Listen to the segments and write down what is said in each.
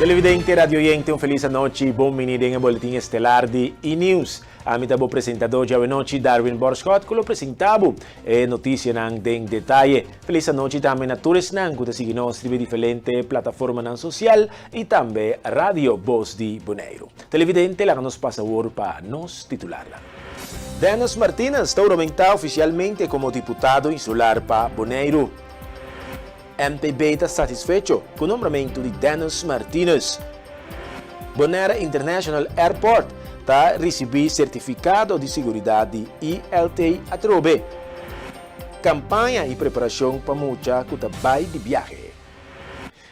Televidente, radioyente, un felis anochi, bon bini den e boletin estelar di E-News. Ami ta bo presentador djawe nochi, Darwin Borschot, ku lo presenta bo e notisianan den detaye. Felis anochi tambe na tur esnan ku ta sigui nos riba e diferente plataformanan sosial i tambe Radio Bos di Boneiru. Televidente, laga nos pasa awor pa nos titularnan. Dennis Martinez ta huramentá ofisialmente komo diputado insular pa Boneiru. MPB ta satisfecho ku nombramentu di Dennis Martinez. Bonaire International Airport ta risibí sertifikado di siguridat di ILT atrobe. Kampaña i preparashon pa mucha ku ta bai di biahe.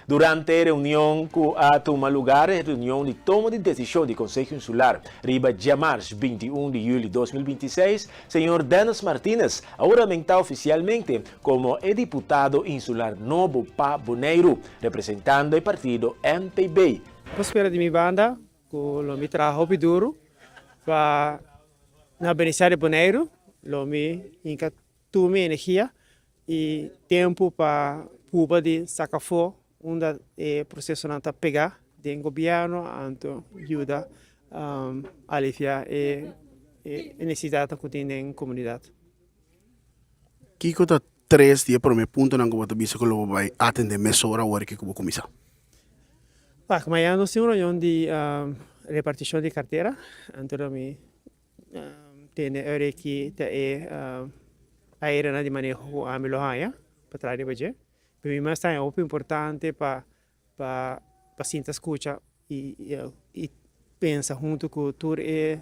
Durante e reunion ku a tuma lugar e reunion di tomo di desishon di Konseho Insular riba djamars 21 di yüli 2026, señor Dennis Martinez a huramentá ofisialmente komo e diputado insular nobo pa Boneiru, representando e partido MPB. Bo spera di mi banda ku lo mi traha hopi duru pa na benefisiá di Boneiru, lo mi hinka tur mi energia i tempu pa puba di saka afó unda e prosesonan ta pegá den gobièrnu anto yuda aliviá e nesesidatnan ku tin den komunidat. Kiko ta tres di e promé puntonan ku bo ta bisa ku lo bo bai atendé mesora ora ku bo kuminsá? Wak, mañana nos tin un reunion di repartishon di kartera, anto lo mi tene ora ki ta e aerenan di maneho ku ami lo haña pa traha riba dje. Pero mi mas ta haña hopi importante pa pa sinta skucha i pensa huntu ku tur e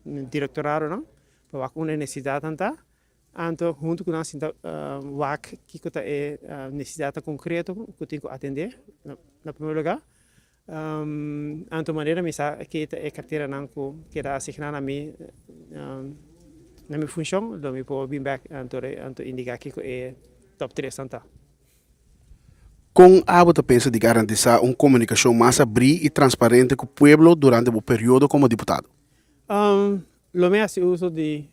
direktoradonan pa wak unda e nesesidatnan ta. Anto huntu ku nan sinta wak kiko ta e nesesidatnan konkreto ku tin ku atendé na primer lugar. Anto manera mi sa ke ta e karteranan ku keda asigná na mi na mi funshon lo mi por bin bèk anto anto indiká kiko e tòp tresnan ta. Kon abo ta pensa di garantisá un komunikashon mas abrí i transparente ku pueblo durante bo periodo komo diputado? Lo mi hasi uso di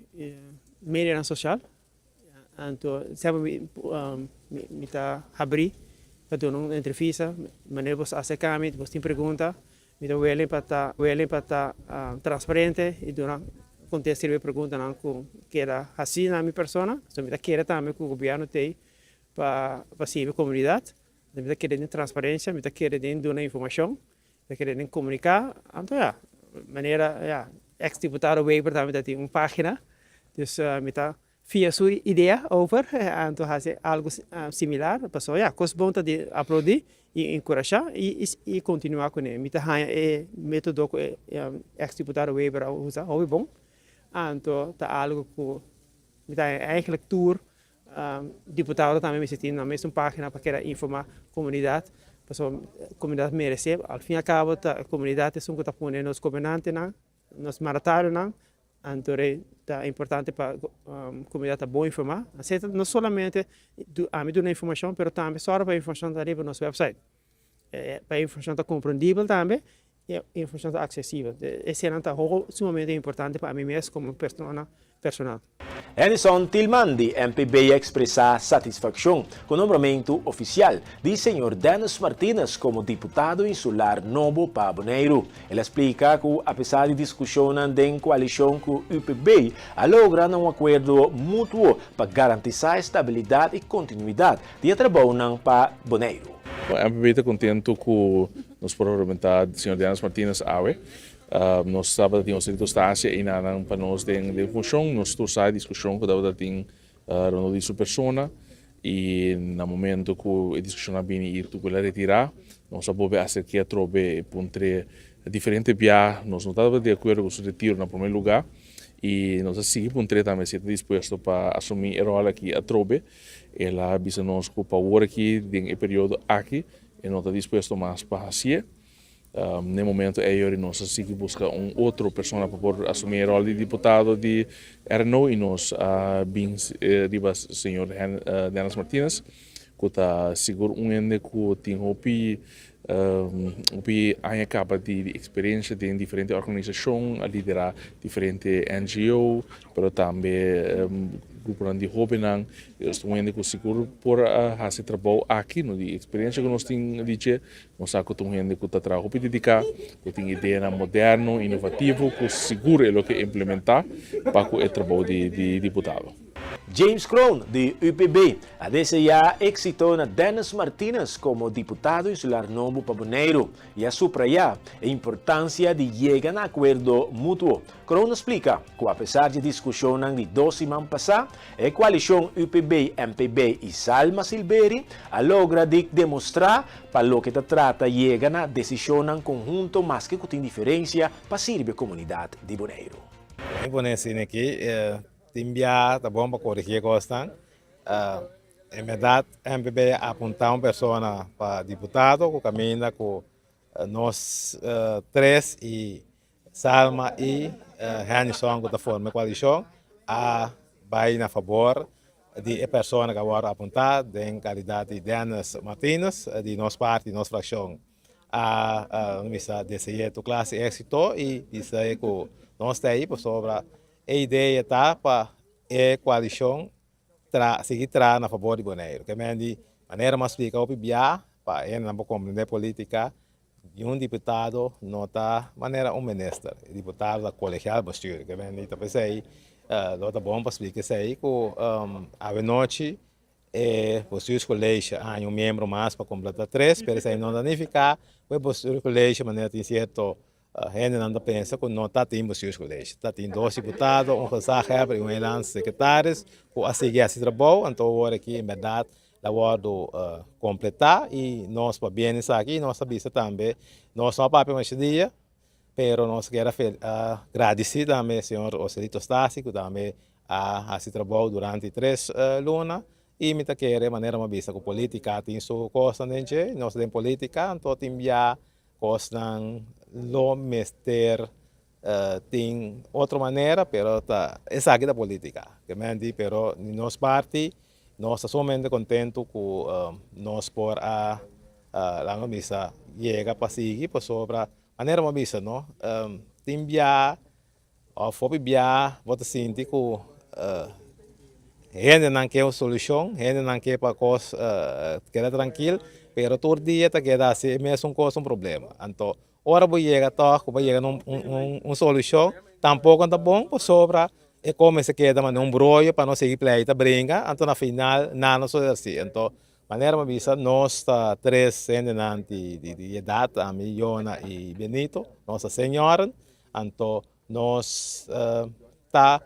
medianan sosial. Anto semper mi ta habrí pa duna un entrevista. Manera bo sa aserká mi, bo tin pregunta, mi ta wele pa ta wele pa ta transparente i duna kontesta riba e preguntanan ku keda hasí na mi persona. So mi ta kere tambe ku gobièrnu t'ei pa sirbi komunidat. Mi ta kere den transparensia, mi ta kere den duna informashon, mi ta kere den komuniká. Anto ya, manera ya eks diputado Wever tambe ta tin un página, dus mi ta fia su idea over, anto hasi algu similar. Pasobra ya, kos bon ta di aplaudí i enkurashá i kontinuá kuné. Mi ta haña e método ku e eks diputado Wever a usa hopi bon, anto ta algu ku mi ta haña eigenlijk tur Diputado tambe mester tin nan mesun pagina pa keda informa comunidad, pasobra comunidad merece, al fin y al cabo ta comunidad esun cu ta pone nos gobernantenan, nos mandatarionan, anto ta importante pa comunidad ta bon informa. Asina no solamente ami duna informacion, pero tambe sòru pa e informacion ta riba nos website, pa e informacion ta comprendibel tambe E informashon ta aksesibel. Esenan ta hopi sumamente importante pa ami mes komo persona personal. Hennyson Tilman di MPB a ekspresá satisfakshon ku nombramentu ofisial di señor Dennis Martinez komo diputado insular nobo pa Boneiru. El a splika ku apesar di diskushonnan den koalishon ku UPB a logra na un akuerdo mutuo pa garantisá e stabilidat i kontinuidat di e trabounan pa Boneiru. MPB ta kontentu ku Nos por huramentá señor Dennis Martinez awe. Nos tabata tin Joselito Stasia einanan pa nos den den funshon. Nos tur sa e diskushon ku tabata tin rondó di su persona i na momento ku e diskushon a bini i tur el a retirá, nos a bolbe aserk'é atrobe e puntr'é diferente bia. Nos no tabata di akuerdo ku su retiro na promé lugá i nos a sigui puntr'é tambe si e ta dispuesto pa asumí e ròl aki atrobe. El a bisa nos ku pa awor aki den e periodo aki E no ta dispuesto mas pa hasié. N'e momento ei yori nos a sigui buska un otro persona pa por asumí e ròl di diputado di RNO i nos a bin riba señor Dennis Martinez ku ta sigur un hende ku tin hopi hopi aña kaba di eksperensia den diferente organisashon, a liderá diferente NGO pero tambe. gruponan di hóbennan. E ta un hende ku sigur por a hasi e trabou aki, no di eksperensia ku nos tin di dje, nos sa ku ta un hende ku ta traha hopi dediká, ku tin ideanan moderno, inovativo ku sigur e lo ke implementá pa ku e trabou di diputado. James Kroon di UPB a deseá éksito na Dennis Martinez komo diputado insular nobo pa Boneiru i a suprayá e importansia di yega na akuerdo mutuo. Kroon a splika ku apesar dje diskushonnan di dos siman pasá, e koalishon UPB, MPB i Salma Silberi a logra di demostrá pa loke ta trata yega na desishonnan konhunto maske ku tin diferensia pa sirbi e komunidat di Boneiru. Mi pone asina aki. Tin bia ta bon pa korigí e kosnan. En bèrdat MPB a apuntá un persona pa diputado ku kaminda ku nos tres i Salma i Hennyson ku ta forma e koalishon a bai na fabor di e persona ku a wòrdu apuntá den kalidat di Dennis Martinus di nos parti, nos frakshon. A bisa dese'é tur klase éksito i bisa ku nos ta ei pasobra E idea ta pa e koalishon tra sigui traha na fabor di Boneiru. Ke men di manera mas splika hopi bia pa hendenan por komprende politika, niun diputado no ta manera un minister. E diputado ta kolegial bestuur. Ke men di ta p'esei lo ta bon pa splika esei ku awenochi e bestuurscollege a haña un miembro mas pa kompleta tres, pero esei no ta nifiká ku e bestuurscollege manera tin sierto Hendenan ta pensa ku no ta tin bestuurscollege. Ta tin dos diputado, un gezaghebber i un eilandsecretaris ku a sigui hasi trabou. Anto awor aki en bèrdat ta wòrdu kompletá i nos pabien esaki i nos ta bisa tambe nos no a papia masha dia pero nos kier a gradisí tambe señor Oselito Stasi ku tambe a hasi trabou durante tres luna i mi ta kere manera mi a bisa ku politica tin su kosnan den dje nos ta den politica anto tin bia Kosnan lo mester tin otro manera pero ta esaki ta politica ke men di pero di nos parti nos ta sumamente contento cu nos por a laga bisa yega pa sigui pasobra manera bo a bisa no tin bia Of hopi bia bo ta sinti ku hendenan ke un solushon, hendenan ke pa kos keda trankil, pero tur dia ta keda hasi e mesun kos un problema. Anto ora bo yega tòg ku bo yega na un solushon tampoko no ta bon pasobra e kos mester keda manera un broyo pa no sigui pleita bringa, anto na final nan no sosode asi. Anto manera bo bisa nos ta tres hendenan di edat, ami, Yona i Benito, nos ta senioren. Anto nos ta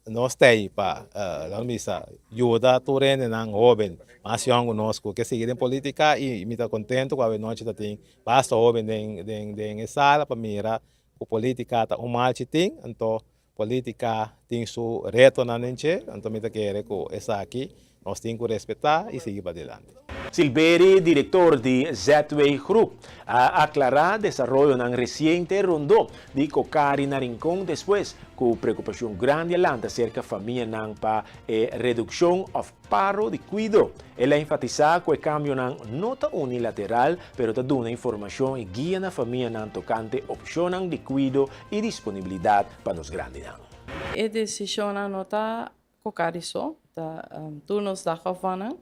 nos ta ei pa lo bisa yuda tur hendenan hoben mas yòn ku nos ku ke sigui den politika i mi ta kontento ku awenochi ta tin basta hoben den den e sala pa mira ku politika ta un malchi tin anto Politica tin su retonan den dje, anto mi ta kere cu esaki nos tin cu respeta y sigui padilanti. Silberi, director di ZW Groep, a aclara desaroyonan reciente rondó di Cocari na Rincon despues cu preocupacion grandi a lanta cerca famianan pa e reduccion of paro di cuido. El a enfatisa cu e cambionan no ta unilateral pero ta duna informacion y guia na famianan tocante opcionnan di cuido i disponibilidat pa nos grandinan. E desishonnan no ta koká di so, ta tur nos dagopvangnan.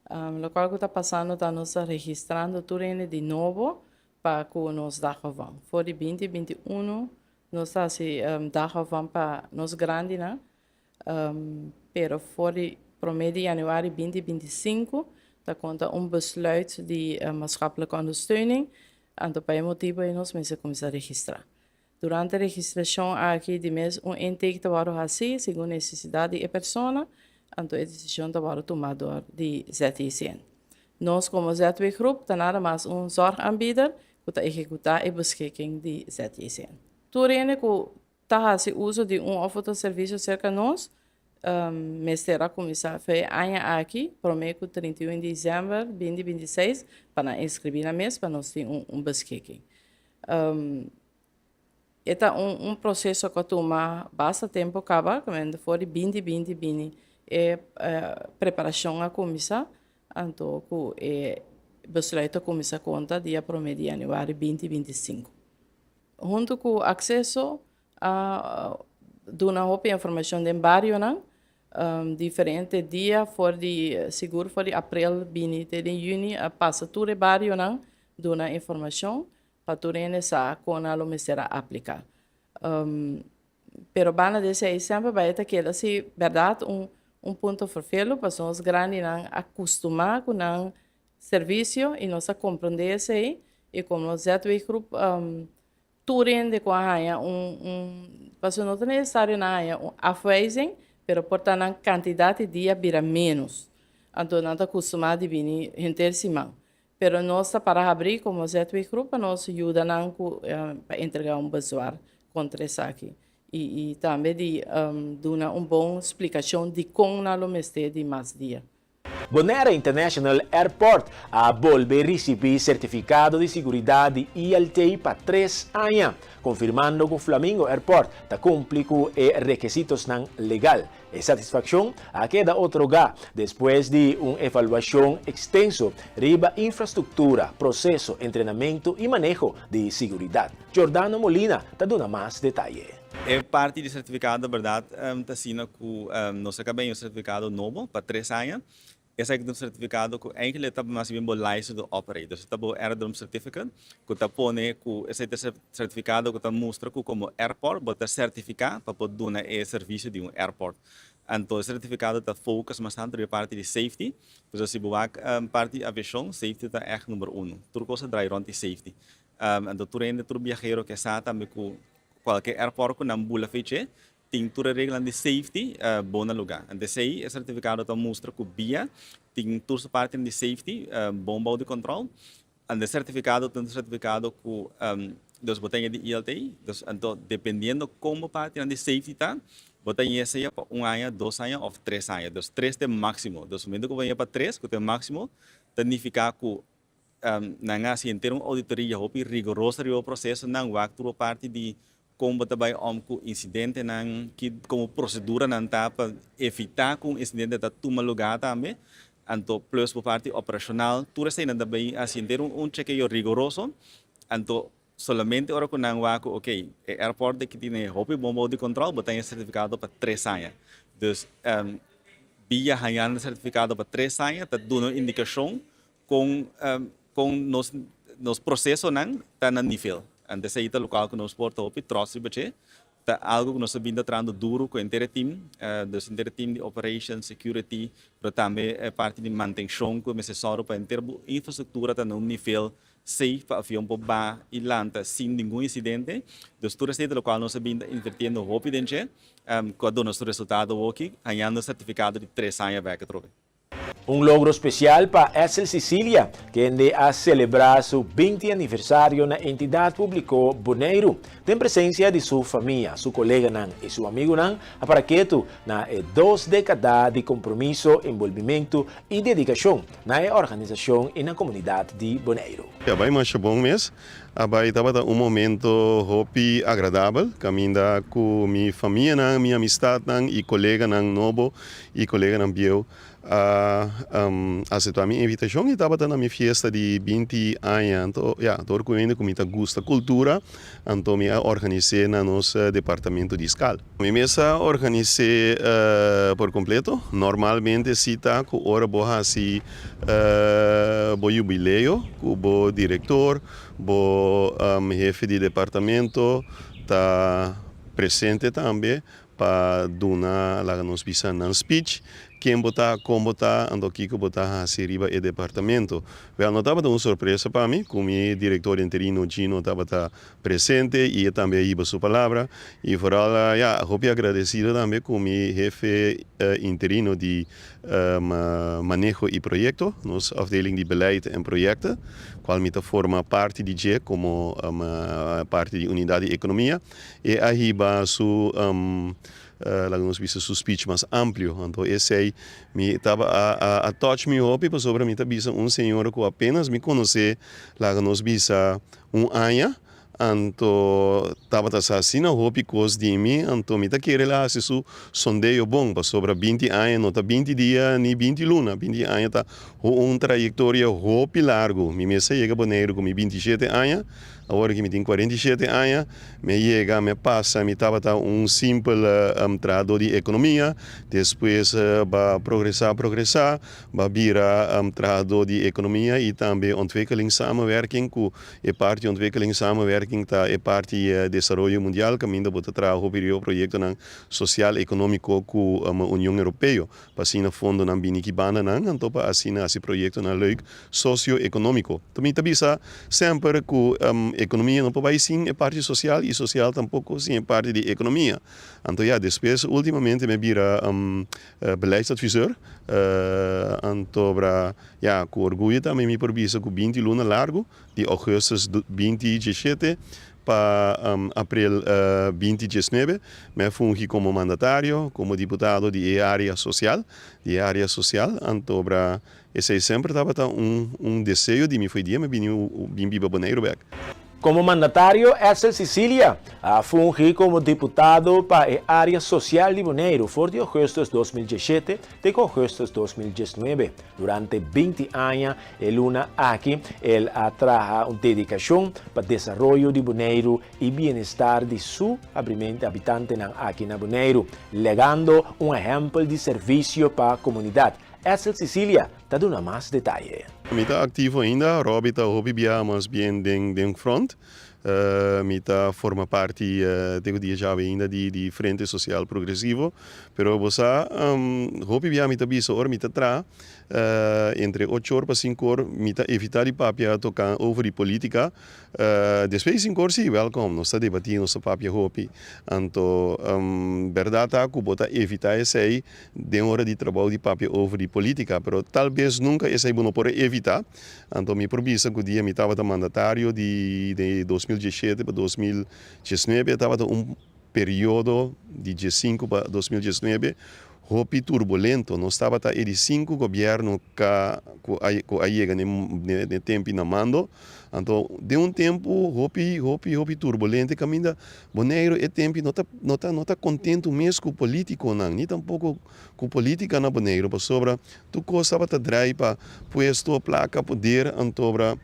Lokual ku ta pasando ta nos ta registrando tur hende di nobo pa ku nos dagopvang. For di binti 21 nos ta hasi dagopvang pa nos grandinan, pero for di promé di yanüari binti 25 ta konta un besluit di maatschappelijke ondersteuning. Anto pa e motibu ei nos mester kuminsá registrá. Durante registrashon aki di mes un intake ta wòrdu hasí segun nesesidat di e persona, anto e desishon ta wòrdu tumá dor di ZJCN. Nos komo ZW Groep ta nada mas un zorgaanbieder ku ta ehekutá e beskikking di ZJCN. Tur hende ku ta hasi uso di un òf otro servisio serka nos, mester a kuminsá fe e aña aki, promé ku 31 di desèmber 2026, pa nan inskribí nan mes pa nos tin un beskikking. E ta un proseso ku a tuma basta tempu kaba, for di 2020 bini e preparashon a kuminsá, anto ku e besluit a kuminsá konta dia promé di yanüari 2025. Huntu ku Akseso a duna hopi informashon den barionan. Diferente dia for di sigur for di aprel bini te den yüni a pasa tur e barionan duna informashon pa tur hende sa kon nan lo mester a apliká. Pero banda di esei semper bai ta keda si bèrdat un un punto fervelo pasobra nos grandinan a kustumá ku nan servisio i nos a komprondé esei i komo ZW Groep Tur hende ku a haña un un pasobra no ta nesesario nan haña un afwijzing, pero por ta nan kantidat di dia bira ménos. Anto nan ta kustumá di bini henter siman. Pero nos ta para habrí komo ZW Groep pa nos yuda nan ku pa entregá un bezwaar kontra esaki. I i tambe di duna un bon splikashon dikon nan lo mester di mas dia. Bonaire International Airport a bolbe risibí sertifikado di siguridat di ILT pa tres aña, konfirmando ku Flamingo Airport ta kumpli ku e rekesitosnan legal. E satisfakshon a keda otorgá despues di un evaluashon ekstenso riba infrastruktura, proseso, entrenamentu i maneho di siguridat. Giordano Molina ta duna mas detaye. E parti di sertifikado bèrdat ta asina ku nos a kaba un sertifikado nobo pa tres aña. Esaki ta un sertifikado ku eigentlik ta mas bien bo license to operate. Dus e ta bo aerodrome certificate ku ta pone ku esei ta sertifikado ku ta mustra ku komo airport bo ta sertifiká pa por duna e servisio di un airport. Anto e sertifikado ta focus mas tantu riba e parti di safety. Pasobra si bo wak parti di aviashon safety ta ègt number uno. Tur kos ta drai rònt di safety. Anto tur hende, tur biahero ke sa tambe ku kualke airport ku nan bula feche tin tur e reglanan di safety bon na lugá. Anto esei e sertifikado ta mustra ku bia tin tur su partinan di safety bon bou di kòntròl. Anto e sertifikado ta un sertifikado ku dus bo ta haya di ILT. Dus anto dependiendo kon bo partinan di safety ta, bo ta haya sea pa un aña, dos aña òf tres aña. Dus tres ta e máksimo. Dus momento ku bo haya pa tres, ku ta e máksimo, ta nifiká ku Nan a hasi henter un auditoria hopi rigoroso riba e prosesonan, wak tur parti di kon bo ta bai om ku insidentenan, ki komo proseduranan ta pa evitá ku un insidente ta tuma lugá tambe. Anto plus bo parti operashonal, tur eseinan ta bai hasi henter un chekeo rigoroso. Anto solamente ora ku nan wak ku okey e airport aki tin e hopi bon bou di kòntròl, bo ta haña sertifikado pa tres aña. Dus bia hañando sertifikado pa tres aña ta duna un indikashon Kon kon nos nos prosesonan ta na nivel. Anto esei ta lokual ku nos por ta hopi trots riba dje. Ta algu ku nos a bin ta trahando duru ku henter e tim, dus henter e tim di operation, security, pero tambe e parti di mantenshon ku mester sòru pa henter bo infrastruktura ta na un nivel safe pa avion por ba i lanta sin ningun insidente. Dus tur esei ta lokual nos a bin ta invirtiendo hopi den dje ku a duna su resultado awoki hañando sertifikado di tres aña bèk atrobe. Un logro spesial pa Edsel Cicilia, kende a selebrá su 20 aniversario na Entidat Públiko Boneiru, den presensia di su famia, su koleganan i su amigunan, a para ketu na e dos dékada di kompromiso, enbolbimentu i dedikashon na e organisashon i na komunidat di Boneiru. A bai masha bon mes. A bai tabata un momento hopi agradabel kaminda ku mi famianan, mi amistatnan i koleganan nobo i koleganan bieu a aseptá mi invitashon i tabata na mi fiesta di 20 aña. Anto ya, dor ku hende ku mi ta gusta kultura, anto mi a organis'é na nos departamento di skal. Mi mes a organis'é por kompleto. Normalmente si ta ku ora bo hasi bo yubileo ku bo direktor, bo hefe di departamento ta presente tambe pa duna laga nos bisa nan speech, ken bo ta, kon bo ta, anto kiko bo ta hasi riba e departamento. Wèl, no tabata un sorpresa pa mi ku mi direktor interino Gino tabata presente i e tambe a hiba su palabra. I foral, ya, hopi agradesido tambe ku mi hefe interino di Maneho i Proyekto, nos afdeling di Beleid en Projecten, kual mi ta forma parti di dje komo parti di Unidat di Ekonomia. E a hiba su, laga nos bisa, su speech mas amplio. Anto esei mi taba a a touch mi hopi pasobra mi ta bisa un señora ku apenas mi konosé, laga nos bisa, un aña. Anto tabata sa asina hopi kos di mi, anto mi ta kere el a hasi su sondeo bon, pasobra 20 aña no ta 20 dia ni 20 luna, 20 aña ta un trayektoria hopi largu. Mi mes a yega Boneiru ku mi 27 aña, awor ki mi tin 47 aña, mi a yega, mi a pasa, mi tabata un simpel trahadó di ekonomia, despues ba progresá, progresá, ba bira trahadó di ekonomia i tambe ontwikkelingssamenwerking ku E parti Ontwikkeling Samenwerking ta e parti Desaroyo Mundial kaminda bo ta traha hopi riba proyektonan sosial ekonómiko ku Union Europeo pa asina fondonan bini ki bandanan anto pa asina hasi proyektonan leuk sosio-ekonómiko. Mi ta bisa semper ku ekonomia no por bai sin e parti sosial i sosial tampoko sin e parti di ekonomia. Anto ya despues ultimamente mi a bira beleidsadviseur anto bra Ya, ku orguyo tambe mi por bisa ku 20 luna largu, di ougùstùs 2017 pa aprel 2019, mi a fungi komo mandatario, komo diputado di e área sosial, di e área sosial. Anto bra esei semper tabata un un deseo di mi fo'i dia mi bini bin biba Boneiru bèk. Komo mandatario, Edsel Cicilia a fungi komo diputado pa e área sosial di Boneiru for di ougùstùs 2017 te ku ougùstùs 2019. Durante 20 aña e luna aki el a traha un dedikashon pa desaroyo di Boneiru i bienestar di su habitantenan aki na Boneiru, legando un ehèmpel di servisio pa komunidat. Edsel Cicilia ta duna mas detaye. Mi ta aktivo ainda, Robbie ta hopi biaha mas bien den den front. Mi ta forma parti te ku dia djawe ainda di di Frente Sosial Progresivo. Pero bo sa, hopi biaha mi ta bisa ora mi ta traha entre ocho or pa sinku or mi ta evita di papia toka over di politica. Despues di sinku or si, welkom, nos ta debatí, nos ta papia hopi. Anto bèrdat ta ku bo ta evita esei Den ora di trabou di papia over di politica, pero tal bes nunca esai bo no por a evita. Anto mi por bisa cu dia mi tabata mandatario di den 2017 pa 2019 tabata un periodo di 15 pa 2019 hopi turbulento. Nos tabata e di cinco gobierno ca cu a cu a yega n'e tempi na mando. Anto den un tempo hopi hopi hopi turbulente caminda Boneiru e tempi no ta no ta no ta kontentu mes ku politikonan ni tampoko ku politika na Boneiru pasobra tur kos tabata drai pa puesto, plaka, poder antobra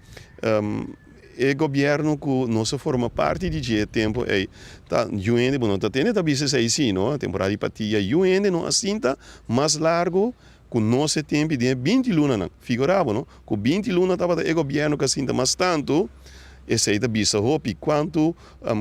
e gobièrnu ku nos a forma parti di dje e tempu ei ta yu hende bo no ta tende ta bisa esei si no temporada di patia yu hende no a sinta mas largu ku nos e tempi den e 20 lunanan. Figura bo no ku 20 luna tabata e gobièrnu ku a sinta mas tantu. Esei ta bisa hopi kuantu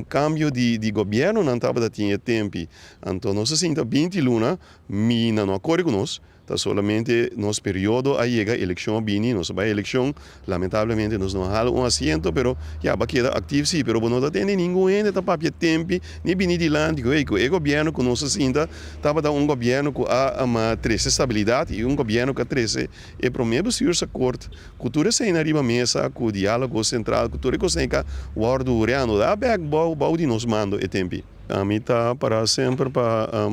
kambio di di gobièrnunan tabata tin e tempi. Anto nos a sinta 20 luna, mi nan no a kore ku nos, ta solamente nos periodo a yega, elekshon a bini, nos a bai elekshon, lamentablemente nos no a hala un asiento, pero ya bo a keda aktif si, pero bo no ta tende ningun hende ta papia tempi ni bini dilanti ku hey ku e gobièrnu ku nos a sinta tabata un gobièrnu ku a trese stabilidat i un gobièrnu ku a trese e promé bestuursakkoord Ku tur esei na riba mesa, ku diálogo sentral, ku tur e kosnan ka wòrdu reanudá bèk bou bou di nos mando e tempi. Ami ta pará semper pa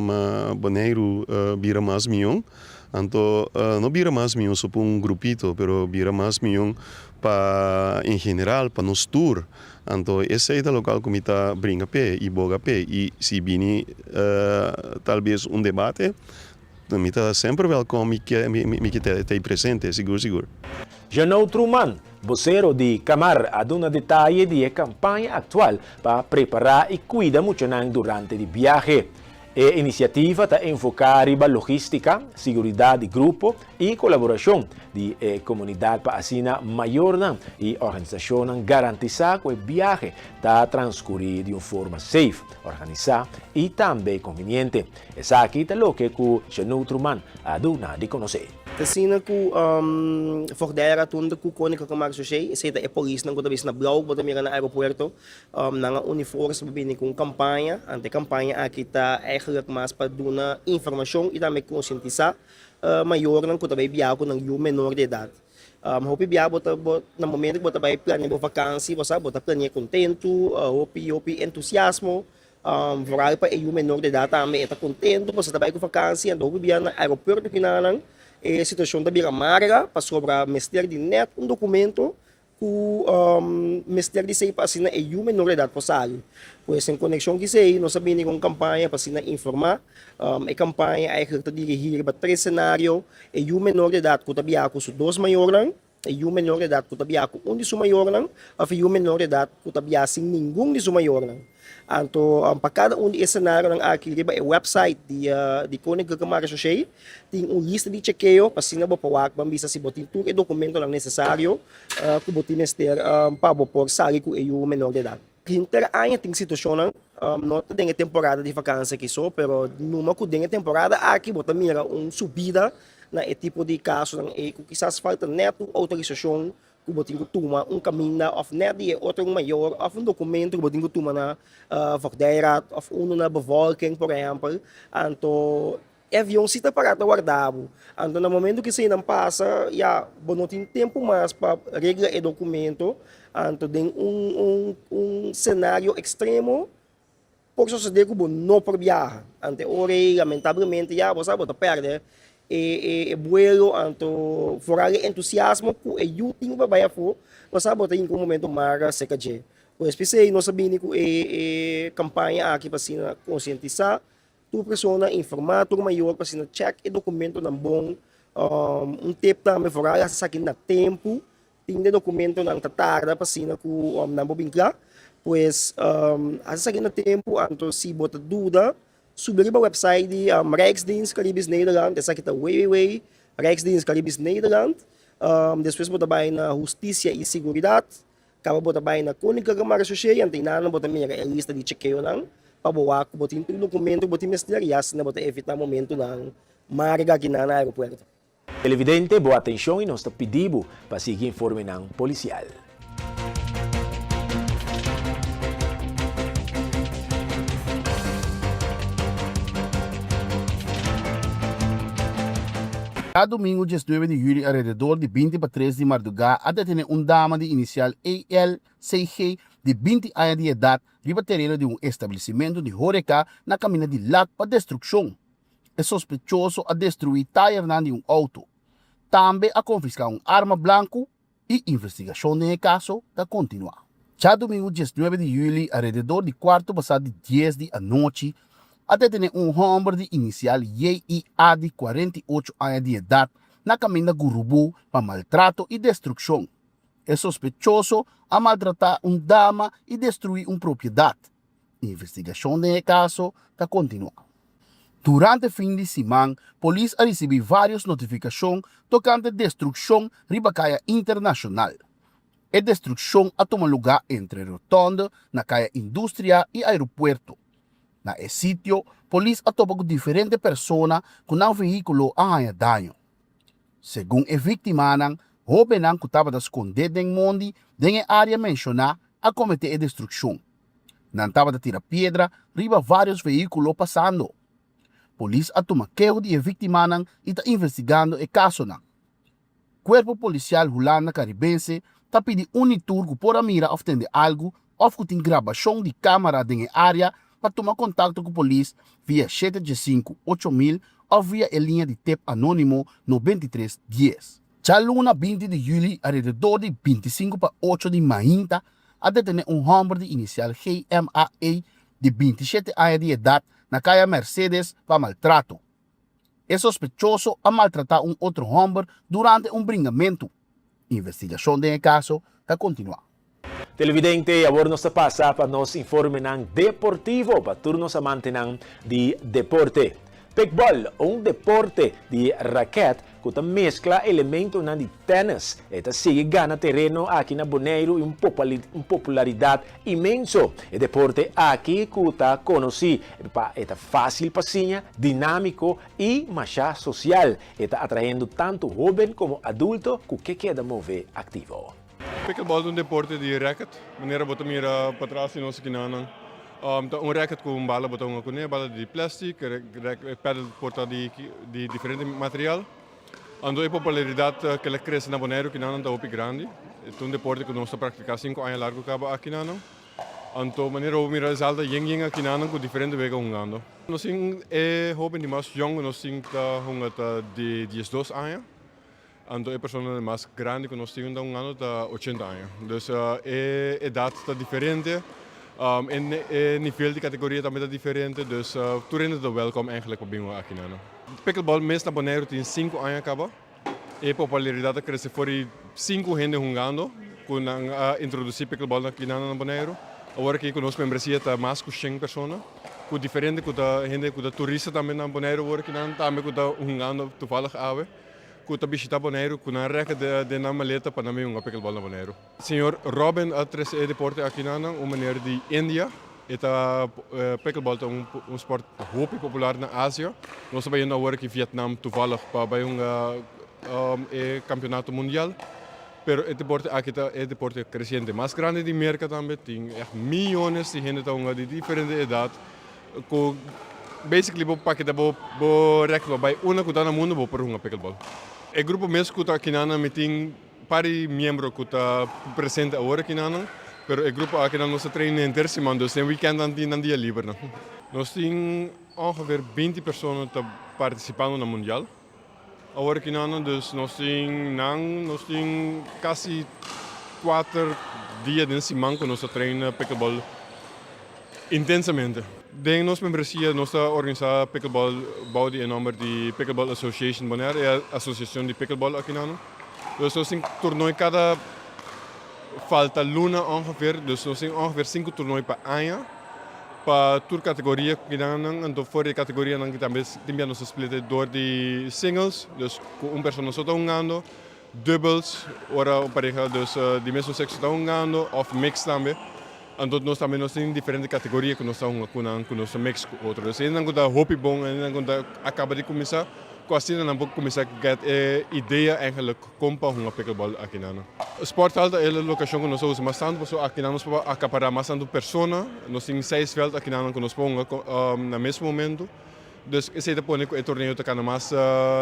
Boneiru bira mas mion. Anto no bira mas mion so pa un grupito, pero bira mas mion pa en general, pa nos tur. Anto esei ta lokal ku mi ta bringa p'e i boga p'e. I si bini tal bes un debate, Mi ta semper welkom, mi ke mi ke ta ei presente, sigur sigur. Jeannot Truman, bosero di Camar a duna detaye di e kampaña aktual pa prepará i kuida muchanan durante di biahe. E inisiativa ta enfoká riba logístika, siguridat di grupo i kolaborashon di e komunidat pa asina mayornan i organisashonnan garantisá ku e biahe ta transkurí di un forma safe, organisá i tambe konviniente. Esaki ta loke ku Jeannot Truman a duna di konosé. Ta asina ku Voogdij Raad ku Koninklijke Marechaussee, esei ta e polisnan ku ta bisti na blou ku bo ta mira na aeropuerto, nan a uni forsa pa bini ku un kampaña. Anto e kampaña aki ta eigenlijk mas pa duna informashon i tambe konsientisá mayornan ku ta bai biaha ku nan yu menor di edat. Hopi biaha bo ta bo na momento ku bo ta bai plania bo vakansi bo sa bo ta plania kontentu, hopi hopi entusiasmo. Vooral pa e yu menor di edat tambe e ta kontentu pasobra ta bai ku vakansi anto hopi bia na aeropuerto kinanan e situashon ta bira marga pasobra mester di nèt un dokumento. ku mester di esei pa asina e yu menor di edat por sali. Pues en konekshon ku esei nos a bini ku un kampaña pa asina informá. E kampaña eigenlijk ta dirigí riba tres senario, e yu menor di edat ku ta biaha ku su dos mayornan, e yu menor di edat ku ta biaha ku un di su mayornan òf e yu menor di edat ku ta biaha sin ningun di su mayornan. Anto pa kada un di e senarionan aki riba e website di di Koninklijke Marechaussee tin un lista di chekeo pa asina bo por wak ban bisa si bo tin tur e dokumentonan nesesario ku bo tin mester pa bo por sali ku e yu menor di edat. Henter aña tin situashonnan, no ta den e temporada di vakansia aki so, pero numa ku den e temporada aki bo ta mira un subida na e tipo di kasonan ei ku kisas falta nèt un outorisashon ku bo tin ku tuma un kaminda òf nèt di e otro un mayor òf un dokumento ku bo tin ku tuma na Voogdijraad òf unu na Bevolking por ehèmpel, anto e avion si ta pará ta warda bo. Anto na momento ku eseinan pasa ya bo no tin tempu mas pa regla e dokumento, anto den un un un senario ekstremo Por sosodé ku bo no por biaha. Ante ora ei lamentablemente ya bo sa bo ta pèrdè e buelo anto foral e entusiasmo ku e yu tin pa bai afó bo sa bo ta hinka un momento mara serka dje. Pues p'esei nos a bini ku e kampaña aki pa asina konsientisá tur persona, informá tur mayor pa asina chèk e dokumentonan bon. Un tip tambe foral hasi esaki na tempu Tin de dokumentonan ta tarda pa asina ku nan por bin kla. Pues hasi esaki na tempu, anto si bo ta duda, subi riba website di Rijksdienst Caribisch Nederland, esaki ta www Rijksdienst Caribisch Nederland. Despues bo ta bai na Hustisia i Siguridat, kaba bo ta bai na Koninklijke Marechaussee, anto einan bo ta mira e lista di chekeonan pa bo wak ku bo tin tur dokumento ku bo tin mester i asina bo ta evitá momentunan marga akinan na aeropuerto. Televidente, bo atencion y nos ta pidi bo pa sigui informenan policial. Djadumingu diesnuebe di juli alrededor di binti pa tres di mardugá a detené un dama di inisial ELCG di binti aña di edat riba tereno di un establesimentu di horeca na kaminda di lat pa destrukshon. E sospechoso a destruí tayernan di un outo. Tambe a konfiská un arma blanku i investigashon den e kaso ta kontinuá. Djadumingu diesnuebe di yüli alrededor di kuarto pasá di dies di anochi a detené un hòmber di inisial JIA di 48 aña di edat na kaminda Gurubú pa maltrato i destrukshon. E sospechoso a maltratá un dama i destruí un propiedat. Investigashon den e kaso ta kontinuá. Durante fin di siman, polis a risibí vários notifikashon tokante destrukshon riba kaya internashonal. E destrukshon a tuma lugá entre rotònde na kaya Industria i Aeropuerto. Na e sitio, polis a topa ku diferente persona ku nan vehíkulo a haña daño. Segun e víktimanan, hóbennan ku tabata skondé den mondi den e área menshoná a kometé e destrukshon. Nan tabata tira piedra riba vários vehíkulo pasando. Polis a tuma keho di e víktimanan i ta investigando e kasonan. Kuerpo Polisial Hulanda Karibense ta pidi un i tur ku por a mira òf tende algu òf ku tin grabashon di kámara den e área pa tuma kontakto ku polis via shete diesinku 8000 òf via e liña di tep anónimo 93 dies. Djaluna 20 di yüli alrededor di 25 pa ocho di mainta a detené un hòmber di inisial GMAE di 27 aña di edat na Kaya Mercedes pa maltrato. E sospechoso a maltratá un otro hòmber durante un bringamentu. Investigashon den e kaso ta kontinuá. Televidente, awor nos ta pasa pa nos informenan deportivo pa tur nos amantenan di deporte. Pekbòl, un deporte di rakèt ku ta meskla elementonan di tènis. E ta sigui gana tereno aki na Boneiru i un popularidat inmenso. E deporte aki ku ta konosí pa e ta fásil pa siña, dinámiko i masha sosial. E ta atraendo tantu hóben komo adulto ku ke keda move aktivo. Pickleball ta un deporte di racket, manera bo ta mira patras di nos akinanan. Ta un racket ku un bala bo ta hunga kuné, bala di plastic, e paddle por ta di diferente material. Anto e popularidat ku el a krese na Boneiru akinanan ta hopi grandi. E ta un deporte ku nos ta praktiká sinku aña largu kaba akinanan. Anto manera bo mira e zal ta yen yen akinanan ku diferente wega hungando. Nos tin e hoben di mas yòn ku nos tin ta hunga ta di 12 aña. Anto e persona mas grandi ku nos tin ta un ando ta 80 aña. Dus e edat ta diferente, e nivel di kategoria tambe ta diferente, dus tur hende ta wèlkòm eigenlijk pa bin aki nan. Pickleball mes na Boneiru tin 5 aña kaba. E popularidat a krese for di 5 hende hungando ku nan a introdusí pickleball aki nan na Boneiru. Awor aki ku nos membresia ta mas ku 100 persona, ku diferente ku ta hende ku ta turista tambe na Boneiru awor aki nan tambe ku ta hungando toevallig awe. Ku ta bishita Boneiru ku nan rèk den nan maleta pa nan bin hunga pickleball na Boneiru. Señor Robin a trese e deporte aki na nan, un meneer di India. E ta pickleball ta un un sport hopi popular na Asia. Nos ta bayendo awor aki Vietnam toevallig pa bay hunga e kampionato mundial. Pero e deporte aki ta e deporte kresiente mas grandi di Merka tambe. Tin ègt miyones di hende ta hunga di diferente edat. Ku basically bo paketa bo bo rèk pa bai unda ku ta na mundu bo por hunga pickleball. E grupo mes ku ta akinanan mi tin par di miembro ku ta presente awor akinanan, pero e grupo akinan nos ta train henter siman dus den weekend nan tin nan dia liber nan. Nos tin ongeveer 20 persona ta partisipando na mundial awor akinanan dus nos tin nan nos tin kasi kuater dia den siman ku nos ta train pickleball. Intensamente. Den nos membresia nos ta organisá pickleball bou di e nòmber di Pickleball Association Bonaire, e asosiashon di pickleball akinano. Dus nos tin tornoi kada falta luna ongeveer, dus nos tin ongeveer sinku tornoi pa aña pa tur kategoria ku kinan. Anto for di e kategorianan ki tambe tin bia nos ta split e dor di singles, dus ku un persona so ta hungando, Dubbels, ora un pareha dus di mesun sekso ta hungando òf mix tambe. Anto nos tambe nos tin diferente kategoria ku nos ta hunga ku nan ku nos ta mix ku otro. Dus hendenan ku ta hopi bon, hendenan ku ta a kaba di kuminsá, ku asina nan por kuminsá get e idea eigenlijk kon pa hunga pickleball akinan. Sporthal ta e lokashon ku nos ta usa mas tantu pasobra akinan nos por akapará mas tantu persona. Nos tin seis vèlt akinan ku nos por hunga na mes momentu. Dus esei ta pone ku e torneo ta kana mas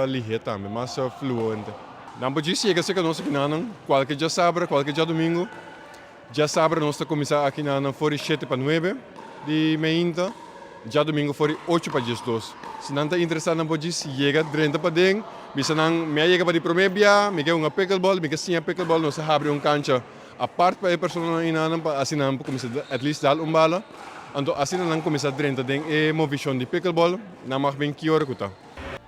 lihé tambe, mas fluente. Nan por djis yega serka nos akinanan kualke djasabra, kualke djadumingu. Djasabra nos ta kuminsá akinanan for di shete pa nuebe di meinta, djadumingu for di ocho pa 12. Si nan ta interesá nan por djis yega drenta paden, bisa nan mi a yega pa di promé bia, mi ke hunga pickleball, mi ke siña pickleball, nos ta habri un kancha Apart pa e personanan einanan pa asina nan por kuminsá at least dal un bala. Anto asina nan kuminsá drenta den e movishon di pickleball, nan mag bin ki ora ku ta.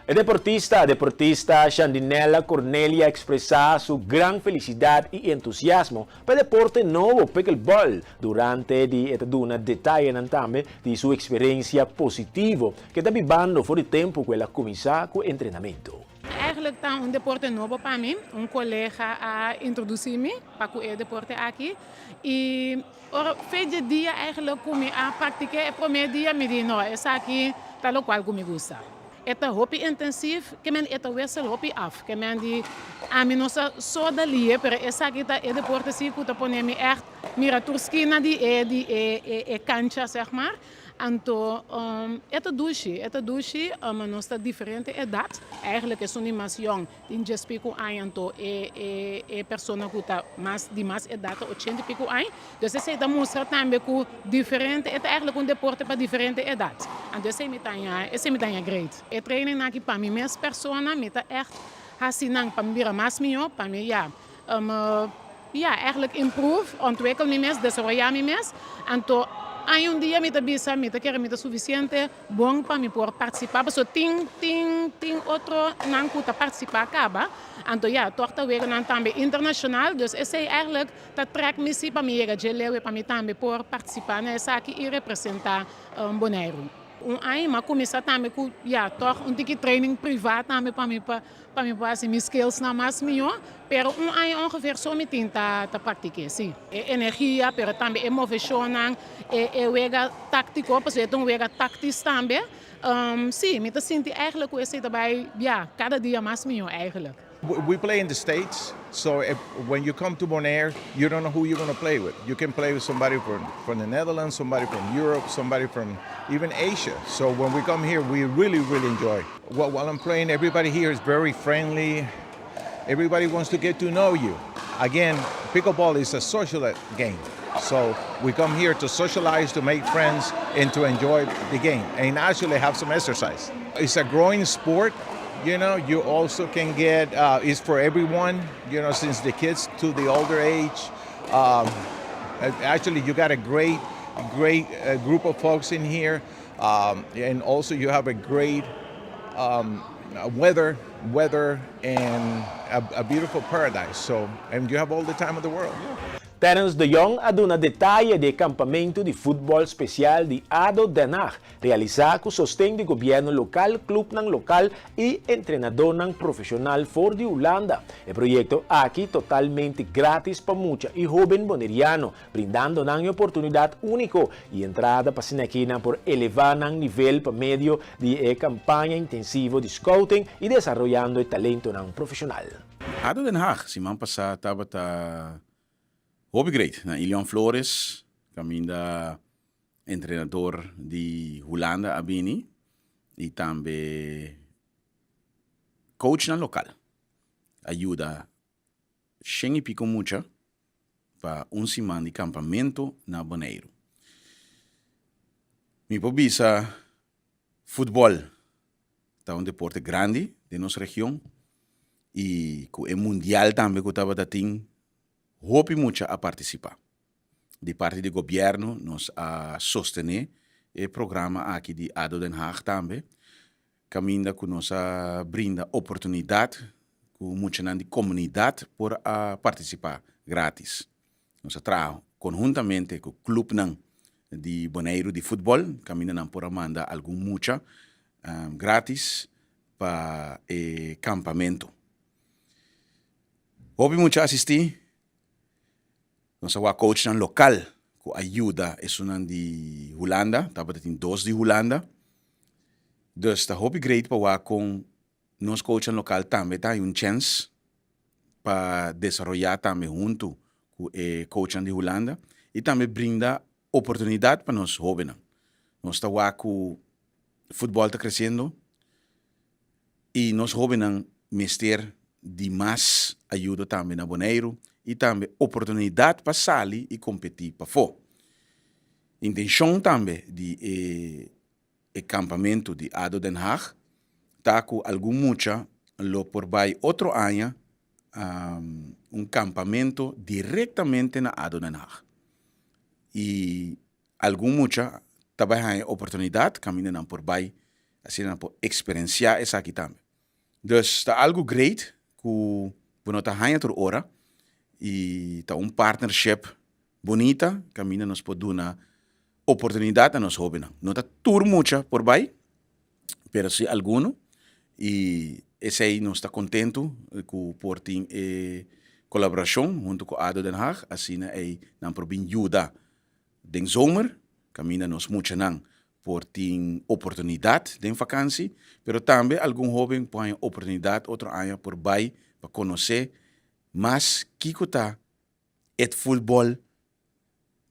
E deportista deportista Shandinella Cornelia a ekspresá su gran felisidat i entusiasmo pa e deporte nobo pickleball durante di e ta duna detayenan tambe di su eksperensia positivo ku e ta bibando for di tempu ku el a kuminsá ku entrenamentu. Eigenlijk ta un deporte nobo pa mi. Un colega a introduci mi pa cu e deporte aki y ora fe dje dia eigenlijk cu mi a practique e prome dia mi di no esaki ta locual cu mi gusta. E ta hopi intensief ke men e ta wissel hopi af ke men di ami no sa so dalie pero esaki ta e deporte si cu ta pone mi echt mira tur skina di e di e e cancha zeg maar. Anto e ta dushi, e ta dushi, ma nos ta diferente edat. Eigenlijk esun di mas yòn tin djes piku aña, anto e e e persona ku ta mas di mas edat ta ochenta i piku aña. Dus esei ta mustra tambe ku diferente, e ta eigenlijk un deporte pa diferente edat. Anto esei mi ta haña, esei mi ta haña great. E trainingnan aki pa mi mes persona, mi ta ègt hasi nan pa mi bira mas mihó, pa mi ya Ya, eigenlijk improve, ontwikkel mi mes, desaroyá mi mes. Anto aña un dia mi ta bisa mi ta kere mi ta sufisiente bon pa mi por partisipá, pasobra tin tin tin otronan ku ta partisipá kaba. Anto ya, tòg ta weganan tambe internashonal, dus esei eigenlijk ta trèk mi si pa mi yega dje leu pa mi tambe por partisipá na esaki i representá Boneiru. Un aña mi a kuminsá tambe ku ya tòg un tiki training privá tambe pa mi pa Pa mi por hasi mi skillsnan mas mihó, pero un aña ongeveer so mi tin ta ta praktik'é, sí. E energia, pero tambe e moveshonnan, e e wega táktiko, pasobra e ta un wega táktis tambe. Sí, mi ta sinti eigenlijk ku esei ta bai, ya, kada dia mas mihó eigenlijk. We play in the States, so if when you come to Bonaire, you don't know who you're gonna play with. You can play with somebody from from the Netherlands, somebody from Europe, somebody from even Asia. So when we come here, we really, really enjoy. Well, while I'm playing, everybody here is very friendly. Everybody wants to get to know you. Again, pickleball is a social game. So we come here to socialize, to make friends, and to enjoy the game, and actually have some exercise. It's a growing sport. You also can get, it's for everyone, since the kids to the older age. Actually, you got a great, great group of folks in here. And also you have a great weather and a beautiful paradise. So, and you have all the time of the world. Terence de Jong a duna detaye di kampamentu di futbòl spesial di ADO Den Haag, realisá ku sosten di gobièrnu lokal, klupnan lokal i entrenadónan profeshonal for di Hulanda. E proyekto aki totalmente grátis pa mucha i hóben boneriano, brindando nan e oportunidat úniko i entrada pa asina aki nan por elevá nan nivel pa medio di e kampaña intensivo di scouting i desaroyando e talentonan profeshonal. ADO Den Haag siman pasá tabata hopi great na Ilion Flores kaminda entrenador di Hulanda a bini i tambe coachnan lokal a yuda shen i piko mucha pa un siman di kampamentu na Boneiru. Mi por bisa futbòl ta un deporte grandi den nos region i ku e mundial tambe ku tabata tin hopi mucha a partisipá. Di parti di gobièrnu nos a sostené e programa aki di ado Den Haag tambe kaminda ku nos a brinda oportunidat ku muchanan di komunidat por a partisipá grátis. Nos a traha konhuntamente ku klupnan di Boneiru di futbòl kaminda nan por a manda algun mucha grátis pa e kampamentu. Hopi mucha asistí. Nos a wak coachnan lokal ku a yuda esunnan di Hulanda, tabata tin dos di Hulanda. Dus ta hopi great pa wak kon nos coachnan lokal tambe ta haña un chèns pa desaroyá tambe huntu ku e coachnan di Hulanda i tambe brinda oportunidat pa nos hóbennan. Nos ta wak ku futbòl ta kresiendo i nos hóbennan mester di mas ayudo tambe na Boneiru i tambe oportunidat pa sali i kompetí pafó. Intenshon tambe di e e kampamentu di ado Den Haag ta ku algun mucha lo por bai otro aña un kampamentu direktamente na ado Den Haag i algun mucha ta bai haña oportunidat kaminda nan por bai asina nan por eksperensiá esaki tambe. Dus ta algu great ku bo no ta haña tur ora i ta un partnership bunita kaminda nos por duna oportunidat na nos hóbennan. No ta tur mucha por bai, pero si alguno i esei nos ta kontentu ku por tin e kolaborashon huntu ku ado Den Haag asina ei nan por bin yuda den zomer kaminda nos muchanan por tin oportunidat den vakansi, pero tambe algun hóben por haña oportunidat otro aña por bai pa konosé mas kiko ta et futbòl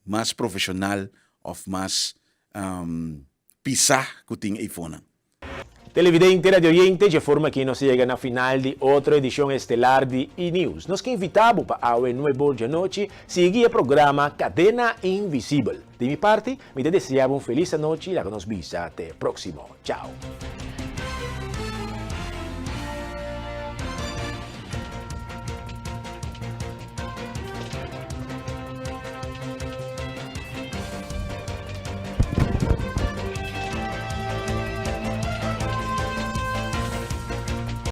mas profeshonal òf mas pisá ku tin eifonan. Televidente, radioyente, dje forma aki nos a yega na final di otro edishon estelar di E-News. Nos ke invitá bo pa awe nuebor djanochi sigui e programa Kadena Invisibel. Di mi parti, mi ta deseá bo un felis anochi i laga nos bisa te próksimo. Chao!